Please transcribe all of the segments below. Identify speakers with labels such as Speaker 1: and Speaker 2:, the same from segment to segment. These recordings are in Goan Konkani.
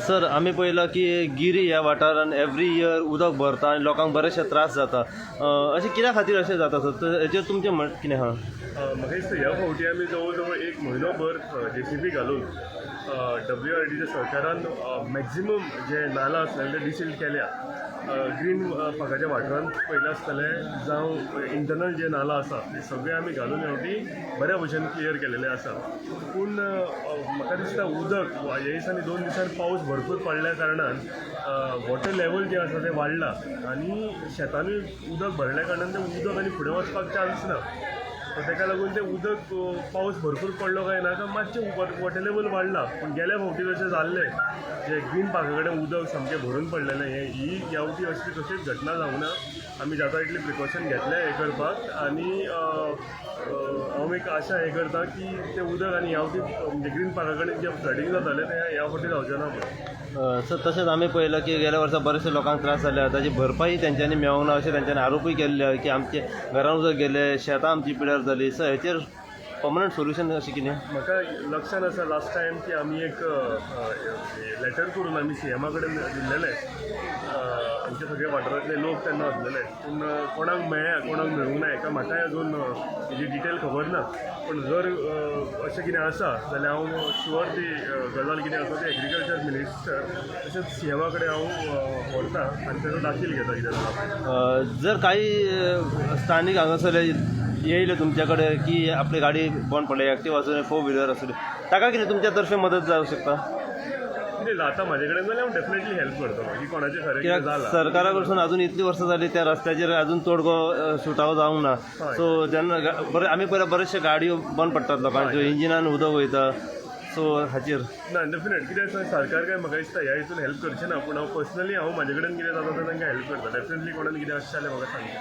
Speaker 1: सर, आमी पळयलां की गिरी ह्या वाठारान एवरी इयर उदक भरता आनी लोकांक बरेचशे त्रास जाता. अशें कित्या खातीर अशें जाता सर? तर हेचेर तुमचें मत कितें आहा?
Speaker 2: म्हाका दिसता ह्या फावटी आमी जवळ जवळ एक म्हयनोभर जेसीबी घालून डब्ल्यू आर डीच्या सरकारान मॅक्झिमम जे नाला आसलेले ते डिसिल्ट केल्या. ग्रीन पार्काच्या वाठारांत पयलें आसतलें जावं इंटरनल जे नाला आसा, ते सगळे आमी घालून ह्या फावटी बऱ्या भशेन क्लियर केलेले आसा. पूण म्हाका दिसता उदक ह्या दिसांनी, 2 दिसांनी पावस भरपूर पडल्या कारणान वॉटर लेवल जें आसा तें वाडलां आनी शेतांनी उदक भरल्या कारणान तें उदक आनी फुडें वचपाक चान्स ना. सो ताका लागून तें उदक, पावस भरपूर पडलो काय ना, काय मातशें वॉटर लेवल वाडलां. पूण गेल्या फावटी जशें जाल्लें, जे ग्रीन पार्का कडेन उदक सामकें भरून पडलेलें, हें ही ह्या फावटी अशी कशीच घटना जावंक ना. आमी जाता इतलें प्रिकॉशन घेतलें हें करपाक आनी हांव एक आशा हें करता की तें उदक आनी ह्या फावटी म्हणजे ग्रीन पार्का कडेन जें फ्लडींग जातालें तें ह्या फावटी जावचें ना म्हणून.
Speaker 1: सर, तशेंच आमी पळयलां की गेल्या वर्सा बरेचशे लोकांक त्रास जाले. ताची भरपाई तेंच्यांनी मेळोंक ना अशें तेंच्यांनी आरोपूय केल्ले आहा की आमचे घरान उदक गेलें, शेतां आमची पिड्यार जाली. सर, हेचेर पर्मनंट सोल्युशन अशें कितें?
Speaker 2: म्हाका लक्षान आसा लास्ट टायम की आमी एक लेटर करून आमी सीएमा कडेन दिल्लेले. आमचे सगळे वाठारांतले लोक तेन्ना आसलेले. पूण कोणाक मेळ्ळ्या, कोणाक मेळूंक ना हेका म्हाकाय अजून हेजी डिटेल खबर ना. पूण जर अशें कितें आसा जाल्यार हांव शुअर ती गजाल कितें आसा ती एग्रीकल्चर मिनिस्टर तशेंच सीएमा कडेन हांव व्हरता आनी ताजो दाखील घेता कितें जाला.
Speaker 1: जर काही स्थानीक हांगासरले येयले तुमच्या कडेन की आपली गाडी बंद पडल्या, एक्टिवा आसूं, फोर व्हिलर आसूं, ताका कितें तुमच्या तर्फे मदत जावंक शकता?
Speaker 2: कितें जाता म्हाजे कडेन जाल्यार हांव डेफिनेटली हेल्प करतलो की कोणाचें खरें कितें
Speaker 1: कित्याक
Speaker 2: जालां.
Speaker 1: सरकारा कडसून अजून इतलीं वर्सां जालीं, त्या रस्त्याचेर अजून तोडगो सुटावो जावंक ना. सो जेन्ना बरें, आमी पळयला बरेचशे गाडयो बंद पडटात लोकांच्यो, इंजिनान उदक वयता. सो हाचेर
Speaker 2: ना, डेफिनेट. कितें आसा, सरकार काय म्हाका दिसता ह्या हितून हेल्प करचें ना, पूण हांव पर्सनली हांव म्हाजे कडेन कितें जाता तें तांकां हेल्प करता. डेफिनेटली कोणाक कितें आसचें जाल्यार म्हाका सांगता.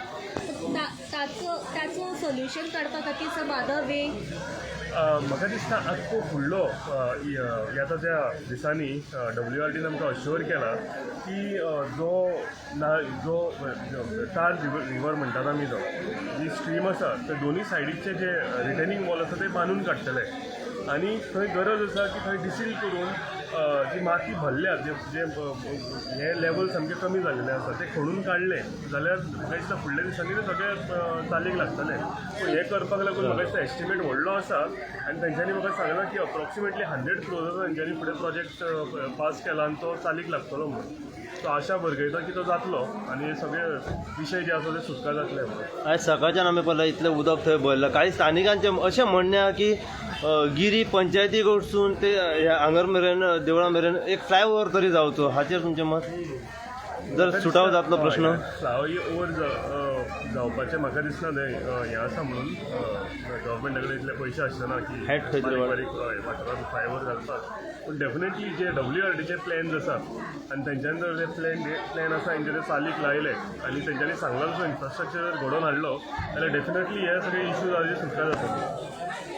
Speaker 3: ताचो ताचो सोल्युशन काडपा खातीर सम अदर वे?
Speaker 2: म्हाका दिसता आख्खो फुडलो येता त्या दिसांनी डब्ल्यू आर डीन आमकां अश्योर केला की जो ना जो तार रिवर म्हणटात आमी, जो जी स्ट्रीम आसा, ते दोनूय सायडीचे जे रिटेनिंग वॉल आसा ते बांदून काडटले आनी थंय गरज आसा की थंय डिसील करून जी माती भरल्या, जे जे हे लेवल सामकें कमी जाल्लेलें आसा, ते खणून काडले जाल्यार म्हाका दिसता फुडल्या दिसांनी ते सगळे चालीक लागतले. पूण हें करपाक लागून म्हाका दिसता एस्टिमेट व्हडलो आसा आनी तेंच्यांनी म्हाका सांगलां की अप्रॉक्सिमेटली 100 क्रोर्साचो तेंच्यांनी फुडें प्रोजेक्ट पास केला आनी तो चालीक लागतलो म्हणून. सो आशा बरगयता की तो जातलो आनी हे सगळे विशय जे आसा ते सुटका जातले म्हणून.
Speaker 1: आयज सकाळच्यान आमी पळयलां, इतलें उदक थंय भरलां. कांय स्थानिकांचें अशें म्हणणें आहा की गिरी पंचायती कडसून ते ह्या हांगर मेरेन, देवळा मेरेन एक फ्लायओवर तरी जावचो. हाचेर तुमचें मत? जर सुटावो जातलो प्रश्न?
Speaker 2: फ्लाय ओवर जावपाचें म्हाका दिसना तें हें आसा म्हणून. गव्हर्मेंटा कडेन इतले पयशे आसचे ना की
Speaker 1: Height खंय तरी
Speaker 2: बारीक बारीक, हय, वाठारांत फ्लायओवर घालपाक. पूण डेफिनेटली जे डब्ल्यू आर डीचे प्लॅन्स आसा आनी तेंच्यांनी जर ते प्लॅन आसा तेंचे ते चालीक लायले आनी तेंच्यांनी सांगला तसो इन्फ्रास्ट्रक्चर जर घडोवन हाडलो जाल्यार डेफिनेटली हे सगळे इश्यूज आसा ते सुटका जातली.